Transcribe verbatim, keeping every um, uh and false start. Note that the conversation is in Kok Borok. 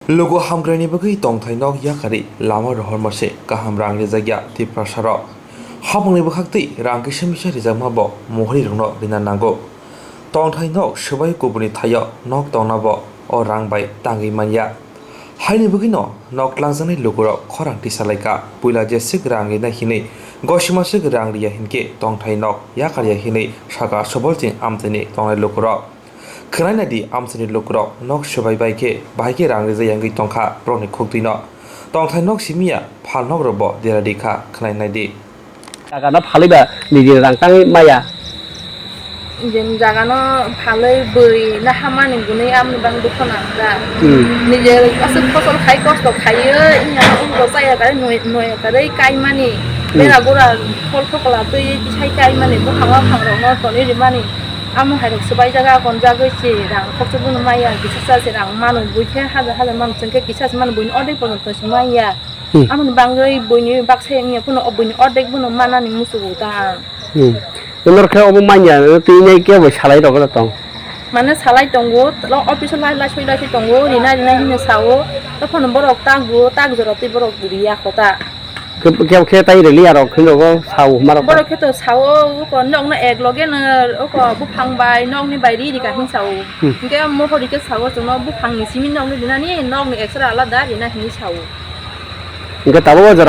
Luku hamkraini bagwi tongthai nok yakarwi lama rohorma se kaham rang rijakya Tiprasarok. Hapungni bwkhaktwi rang kisa misa rijakma bo mohorrirokno rina nango. Tongthai nok swbai kubuni thaio nok tongna bo o rang bai tangwi manya. Haini bagwino nok tlangjaknai lukurok khorang tisalaikha, puila jeswk rang rinai hinwi, gosimaswk rang riya hinkhe tongthai nok yakarya hinwi sakha Subolching amchaini tongnai lukurok. Khwnai naidi, amchaini lukurok nok swbai bai khe bahai khe rang rijak yangwi tongkha borokni khuktwino. Tongthai nok simiya phal nokrokbo dera rikha, khwnai naidi. Jaga no phalwi ba niji rang tangwi maya. Jeng jaga no phalwi bwi na hamani gunwi amni bang dukho nang da. Hmm. Nije aswk phosol khai kosto khaiwi, inya no umko chaya kare noi, noi kare kaimani. Hmm. Bera gura phol phokla twi kisai kaimani, buphang buphang rok no tonwi rimani. Amo hai rok swbai jaga kon jagwi se rang khoksa bono maya, kisa sa se rang manu bui khe hajar hajar manu chwng khe kisa se manu buini ordek porjonto se maya. Hmm. Amoni bangwi buini baksa wngya phano o buini ordek bono manani muchungo ta ang. Hmm. Norok khe obo manya, twi nai kebo salai rok tong. Mane salai tongo, lo office o lai lai soi lai soi tongo, rina rina hino sao, to phano borok tak bo, tak jora twi borok riya kho ta. Khe, khe, khe tai rwliya rok khwlwgo sao hwnba rok. Borok khe to sao, uko nokno ek loge no, uko buphang bai, nokni bai ri rika hin sao. Hmm. Hinkhe mohori khe sao chwngno buphangni simi nokni rinani, nokni extra alada rina hinwi sao. Hinkhe tabuk o jora